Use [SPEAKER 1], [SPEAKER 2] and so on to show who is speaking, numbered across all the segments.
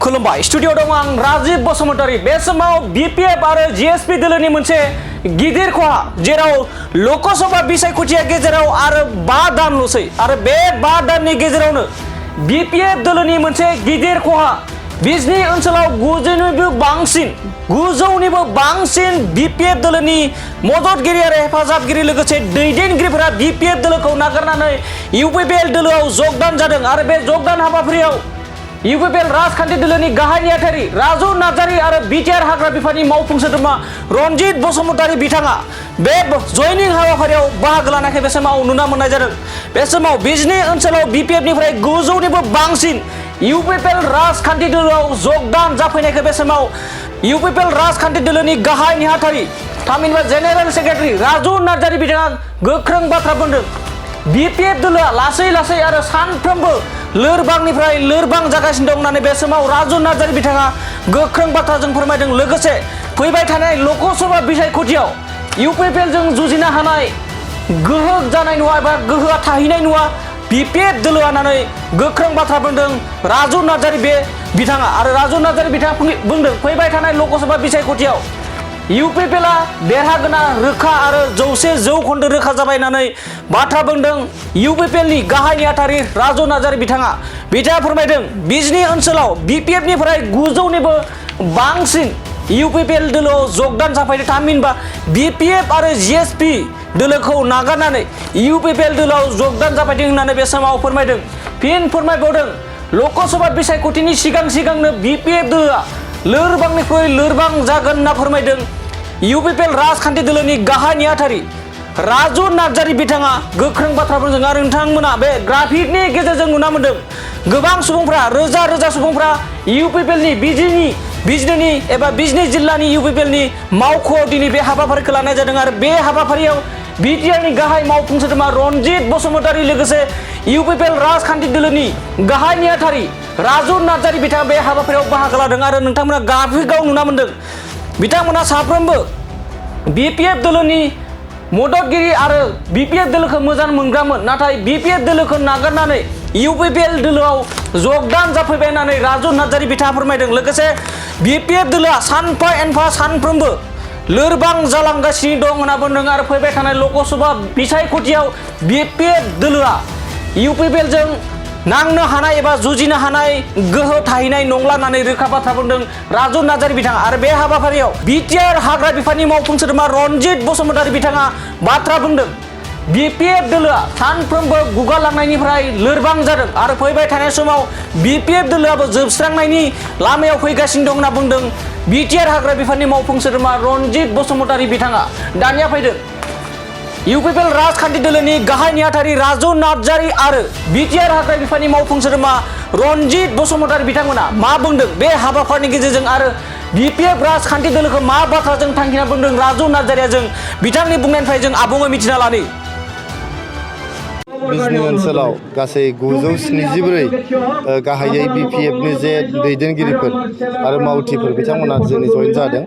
[SPEAKER 1] खुलुमबाय स्टुडिअ दं आं राजीव बसुमतारी। बे समाव बीपीएफ आरो जीएसपी दोलोनि मोनसे गिदिर खहा, जेराव लोकसभा बिसायख'थिया गेजेराव आरो 5 दानल'सै आरो बे 5 दाननि गेजेरावनो बीपीएफ दोलोनि मोनसे गिदिर खहा। बिजनी ओनसोलाव 900निबो बांसिन बीपीएफ दोलोनि मददगिरि आरो हेफाजाबगिरि लोगोसे दैदेनगिरिफोरा बीपीएफ दोलोखौ नागारनानै इउपिपिएल दोलोआव जगदान जादों आरो बे जगदान हाबाफारियाव इउपिपिएल राजखान्थि दोलोनि गाहाय नेहाथारि राजु नार्जारि आरो बिटिआर हाग्रा बिफाननि मावफुं सोद्रोमा रनजित बसुमतारी बिथाङा बे जयनिं हाबाफारियाव बाहागो लानायखौ बे समाव नुनो मोननाय जादों। बे समाव बिजनी ओनसोलाव बीपीएफनिफ्राय 900निबो बांसिन इउपिपिएल राजखान्थि दोलोआव जगदान जाफैनायखौ बे समाव इउपिपिएल राजखान्थि दोलोनि गाहाय नेहाथारि थामहिनबा जेनेरेल सेक्रेटारि राजु नार्जारि बिथाङा गोख्रों बाथ्रा बुंदों। बीपीएफ दोलोआ लासै लासै आरो सानफ्रोमबो लोरबांनिफ्राय लोरबां जागासिनो दं होननानै बे समाव राजु नार्जारि बिथाङा गोख्रों बाथ्राजों फोरमायदों। लोगोसे फैबाय थानाय लोकसभा बिसायख'थियाव इउपिपिएलजों जुजिनो हानाय गोहो जानाय नङा एबा गोहोआ थाहैनाय नङा बीपीएफ दोलोआ होननानै गोख्रों बाथ्रा बुंदों राजु नार्जारि बिथाङा। आरो राजु नार्जारि बिथाङा बुंदों फैबाय थानाय लोकसभा बिसायख'थियाव इउपिपिएलआ देरहागोना रोखा आरो 100% रोखा जाबाय होननानै बाथ्रा बुंदों इउपिपिएलनि गाहाय नेहाथारि राजु नार्जारि बिथाङा फोरमायदों बिजनी ओनसोलाव बीपीएफनिफ्राय 900निबो बांसिन इउपिपिएल दोलोआव जगदान जाफैदों। थामहिनबा बीपीएफ आरो जीएसपी दोलोखौ नागारनानै इउपिपिएल दोलोआव जगदान जाफैदों होननानै बे समाव फोरमायदों। फिन फोरमायबावदों लोकसभा बिसायख'थिनि सिगांनो बीपीएफ दोलोआ लोरबांनिख्रुइ लोरबां जागोन होनना फोरमायदों इउपिपिएल राजखान्थि दोलोनि गाहाय नेहाथारि राजु नार्जारि बिथाङा गोख्रों बाथ्रा बुंदों। आरो नोंथांमोना बे ग्राफिकनि गेजेरजों नुना मोन्दों गोबां सुबुंफ्रा रोजा सुबुंफ्रा इउपिपिएलनि बिजनी एबा बिजनी जिल्लानि इउपिपिएलनि मावख'आव दिनै बे हाबाफारिखौ लानाय जादों। आरो बे हाबाफारियाव बिटिआरनि गाहाय मावफुं सोद्रोमा रनजित बसुमतारी लोगोसे इउपिपिएल राजखान्थि दोलोनि गाहाय नेहाथारि राजु नार्जारि बिथाङा बे हाबाफारियाव बाहागो लादों। आरो नोंथांमोना ग्राफिकआव नुना मोन्दों बिथांमोना साफ्रोमबो बीपीएफ दोलोनि मददगिरि आरो बीपीएफ दोलोखौ मोजां मोनग्रामोन, नाथाय बीपीएफ दोलोखौ नागारनानै इउपिपिएल दोलोआव जगदान जाफैबाय होननानै राजु नार्जारि बिथाङा फोरमायदों। लोगोसे बीपीएफ दोलोआ सानफा एनफा सानफ्रोमबो लोरबां जालांगासिनो दं होनना बुंदों। आरो फैबाय थानाय लोकसभा बिसायख'थियाव बीपीएफ दोलोआ इउपिपिएलजों नांनो हानाय एबा जुजिनो हानाय गोहो थाहैनाय नंला होननानै रोखा बाथ्रा बुंदों राजु नार्जारि बिथाङा। आरो बे हाबाफारियाव बिटिआर हाग्रा बिफाननि मावफुं सोद्रोमा रनजित बसुमतारी बिथाङा बाथ्रा बुंदों बीपीएफ दोलोआ सानफ्रोमबो गुगालांनायनिफ्राय लोरबां जादों आरो फैबाय थानाय समाव बीपीएफ दोलोआबो जोबस्रांनायनि लामायाव फैगासिनो दं होनना बुंदों बिटिआर हाग्रा बिफाननि मावफुं सोद्रोमा रनजित बसुमतारी बिथाङा। दानिया फैदों इउपिपिएल राजखान्थि दोलोनि गाहाय नेहाथारि राजु नार्जारि आरो बिटिआर हाग्रा बिफाननि मावफुं सोद्रोमा रनजित बसुमतारी बिथांमोना मा बुंदों बे हाबाफारिनि गेजेरजों आरो बीपीएफ राजखान्थि दोलोखौ मा बाथ्राजों थांखिना बुंदों राजु नार्जारिया जों बिथांनि बुंनायनिफ्राय जों आबुङै मिथिना लानि।
[SPEAKER 2] बिजनी ओनसोलाव गासै 974 गाहायै बीपीएफनि जे दैदेनगिरिफोर आरो मावथिफोर बिथांमोना जोंनि जइन जादों।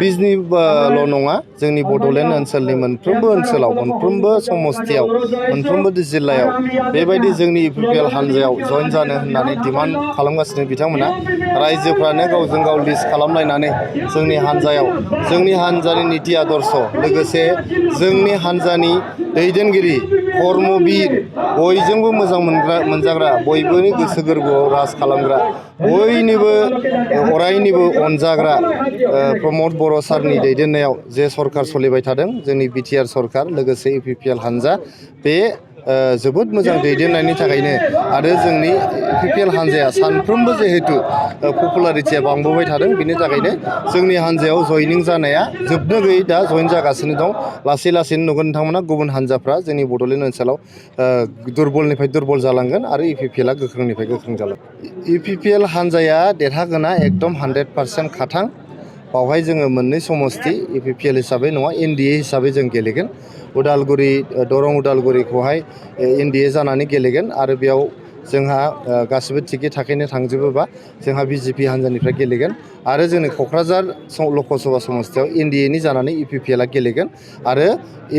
[SPEAKER 2] बिजनील' नङा जोंनि बड'लेण्ड ओनसोलनि मोनफ्रोमबो ओनसोलाव मोनफ्रोमबो समस्थियाव मोनफ्रोमबो जिल्लायाव बेबायदि जोंनि इउपिपिएल हान्जायाव जइन जानो होननानै डिमान्ड खालामगासिनो बिथांमोना। रायजोफ्रानो गावजों गाव लिस्ट खालामलायनानै जोंनि हान्जायाव जोंनि हान्जानि निति आदर्श लोगोसे जोंनि हान्जानि दैदेनगिरि कर्मबीर बयजोंबो मोजां मोनजाग्रा बयबोनि गोसो गोरबोआव राज खालामग्रा बयनिबो अरायनिबो अनजाग्रा प्रमद बर' सारनि दैदेननायाव जे सरकार सोलिबाय थादों जोंनि बिटिआर सरकार लोगोसे इउपिपिएल हान्जा बे जोबोद मोजां दैदेननायनि थाखायनो आरो जोंनि इउपिपिएल हान्जाया सानफ्रोमबो जिहेतु पपुलारिटिया बांबोबाय थादों बिनि थाखायनो जोंनि हान्जायाव जयनिं जानाया जोबनो गैयै दा जइन जागासिनो दं। लासै लासैनो नुगोन नोंथांमोना गुबुन हान्जाफ्रा जोंनि बड'लेण्ड ओनसोलाव दुरबलनिफ्राय दुरबल जालांगोन आरो इउपिपिएलआ गोख्रोंनिफ्राय गोख्रों जालांगोन। इउपिपिएल हान्जाया देरहागोना एकदम 100% खाथां। बावहाय जोङो मोननै समस्ति इउपिपिएल हिसाबै नङा एनडिए हिसाबै जों गेलेगोन। उदालगुरि दरं उदालगुरिखौहाय एनडिए जानानै गेलेगोन आरो बेयाव जोंहा गासिबो थिके थाखैनो थांजोबोबा जोंहा बिजेपि हान्जानिफ्राय गेलेगोन आरो जोंनि क'क्राझार लकसभा समस्तियाव एनडिएनि जानानै इउपिपिएलआ गेलेगोन आरो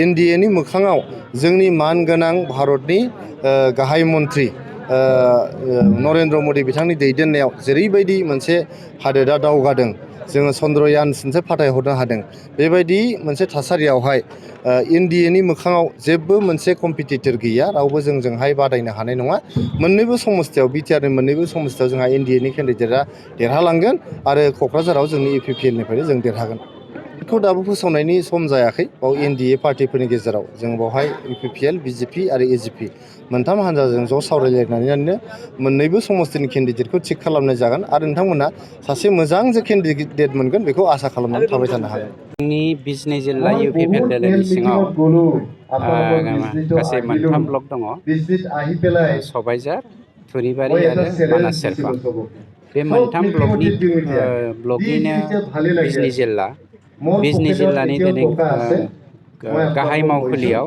[SPEAKER 2] एनडिएनि मोखाङाव जोंनि मानगोनां भारतनि गाहाय मन्थ्रि नरेन्द्र मदि बिथांनि दैदेननायाव जेरैबायदि मोनसे हादोरा दावगादों जोङो चन्द्रयान मोनसे फाथायहरनो हादों बेबायदि मोनसे थासारियावहाय एनडिएनि मोखाङाव जेबो मोनसे कम्पिटिटर गैया रावबो जोंजोंहाय बादायनो हानाय नङा मोननैबो समस्थियाव बिटिआरनि मोननैबो समस्थियाव जोंहा एनडिएनि केन्डिडेटआ देरहालांगोन आरो क'क्राझाराव जोंनि इउपिपिएलनिफ्रायनो जों देरहागोन बेखौ दाबो फोसावनायनि सम जायाखै बाव एनडिए पार्टिफोरनि गेजेराव जों बावहाय इउपिपिएल बिजेपि आरो एजिपि मोनथाम हान्जाजों ज' सावरायलायनानैनो मोननैबो समस्थिनि केन्डिडेटखौ थिग खालामनाय जागोन आरो नोंथांमोना सासे मोजां जे केन्डिडेट मोनगोन बेखौ आसा खालामनानै थाबाय थानो हागोन
[SPEAKER 3] जोंनि बिजनि जिल्ला इउपिपिएल दोलोनि सिङाव गासै मोनथाम ब्लक दङ सबायझार थुरिबारि आरो मानास सेरफा बे मोनथाम ब्लकनिनो बिजनि जिल्लानि दिनै गाहाय मावखुलियाव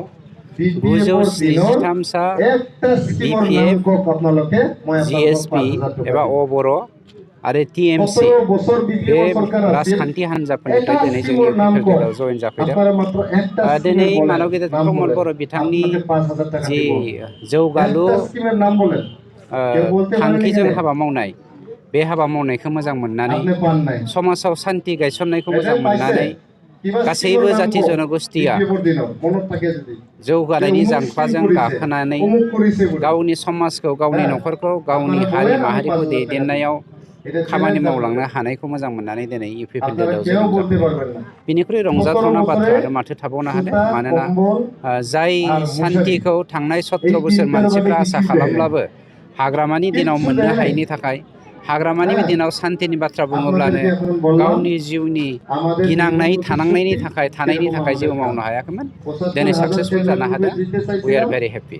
[SPEAKER 3] 973 सा बिपिएफ जिएसपि एबा अबर' आरो टिएमसि बे राजखान्थि हान्जाफोरनिफ्राय दिनै जोंनि इउपिपिएल दोलोआव जयेन जाफैदों दिनै मानब गेदेर प्रमद बर' बिथांनि जि जौगालु थांखिजों हाबा मावनाय बे हाबा मावनायखौ मोजां मोननानै समाजाव सान्थि गायसननायखौ मोजां मोननानै गासैबो जाथि जनगोष्ठिया जौगानायनि जांख्लाजों गाखोनानै गावनि समाजखौ गावनि न'खरखौ गावनि हारि माहारिखौ दैदेननायाव खामानि मावलांनो हानायखौ मोजां मोननानै दिनै इउपिपिएल दोलोआव जयेन जाफैदों बिनिख्रुइ रंजाथावना बाथ्रा आरो माथो थाबावनो हादों मानोना जाय सान्थिखौ थांनाय 17 बोसोर मानसिफ्रा आसा खालामब्लाबो हाग्रामानि दिनाव मोननो हायैनि थाखाय हाग्रामानि दिनाव सान्थिनि बाथ्रा बुङोब्लानो गावनि जिउनि गिनांनाय थानांनायनि थाखाय जेबो मावनो हायाखैमोन दिनै साक्सेसफुल जानो हादों वी आर भेरि हेपि